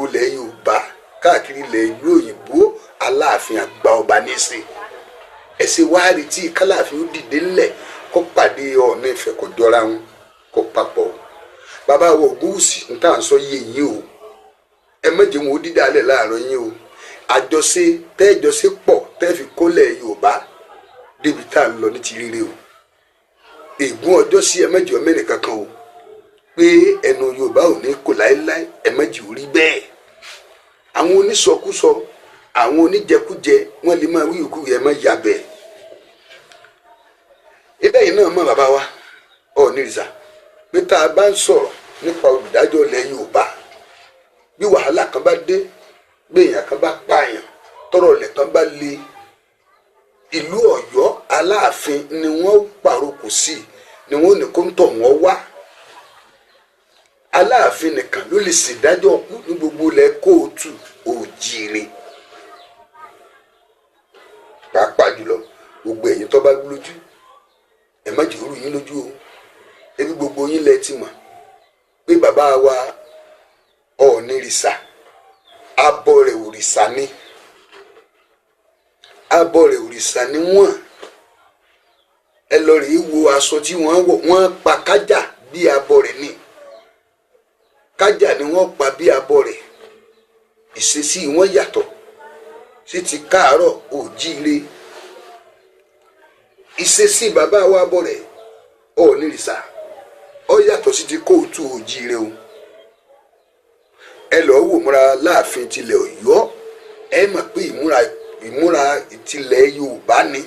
Ilẹ̀ Yorùbá, káàkiri ilẹ̀ ìlú òyìnbó, Aláàfin àgbà ọba níṣe ẹsẹ̀ wá retí kálàfin ó dìde ńlẹ̀ kó pàdé Ọọ̀ni Ifẹ̀, kó jọra wọn kó papọ̀ o. Bàbá wa Ògúnwùsì, ń tà ń sọ yé yín o. Ẹ má jẹ́ wọn ó dídá alẹ̀ láàárọ̀ yín o. Àjọṣe tẹ́ẹ̀jọṣe pọ̀ tẹ́ẹ̀ fi kólẹ̀ Yorùbá débi tá à ń lọ ní ti rere o. Ègún ọjọ́ sí, ẹ má jẹ́ ọmọ ẹnìkankan o, pé ẹnu Yorùbá ò ní kò láéláé. Ẹ má jẹ́ orí bẹ́ẹ̀. Àwọn onísọkúsọ, àwọn oníjẹkújẹ, wọn lè máa wí ìkú, ẹ má yà bẹ́ẹ̀. Ibẹ̀ yìí náà mọ̀, bàbá wa Ọọ̀nìrìṣà, pé tá a bá ń sọ̀rọ̀ nípa olùdájọ́ ilẹ̀ Yorùbá, bí wàhálà kan bá dé, bí èèyàn kan bá pààyàn, tọrọ ilẹ̀ kan bá le, ìlú Ọ̀yọ́, Aláàfin ni wọ́n pàrokò sí, ni wọ́n ní kó ń tọ̀ wọ́n wá. Aláàfin nìkan ló lè ṣèdájọ́ kú ní gbogbo ilẹ̀ kóòtù òjìire. Pàápàá jùlọ, gbogbo ẹ̀yin tó bá lójú, ẹ má jẹ́ òru yín lójú o. Ebi gbogbo yín lẹ ti mọ̀ pé bàbá wa Ọọ̀nìrìṣà, abọrẹ̀ òrìṣà ni, abọrẹ̀ òrìṣà ni wọ́n. Ẹ lọ rèé wo aṣọ tí wọ́n wọ̀. Wọ́n pa kájà bí abọrẹ̀ ni, kájà ni wọ́n pa bí abọrẹ̀. Ìṣesí wọn yàtọ̀ sí ti káàárọ̀ òjíire. Ìṣesí bàbá wa abọrẹ̀ Ọọ̀nìrìṣà, ó yàtọ̀ sí ti kóòtù òjíire o. Ẹ lọ́ọ́ wò múra láàfin tilẹ̀ Ọ̀yọ́, ẹ mọ̀ pé ìmúra ìmúra tilẹ̀ Yorùbá ni.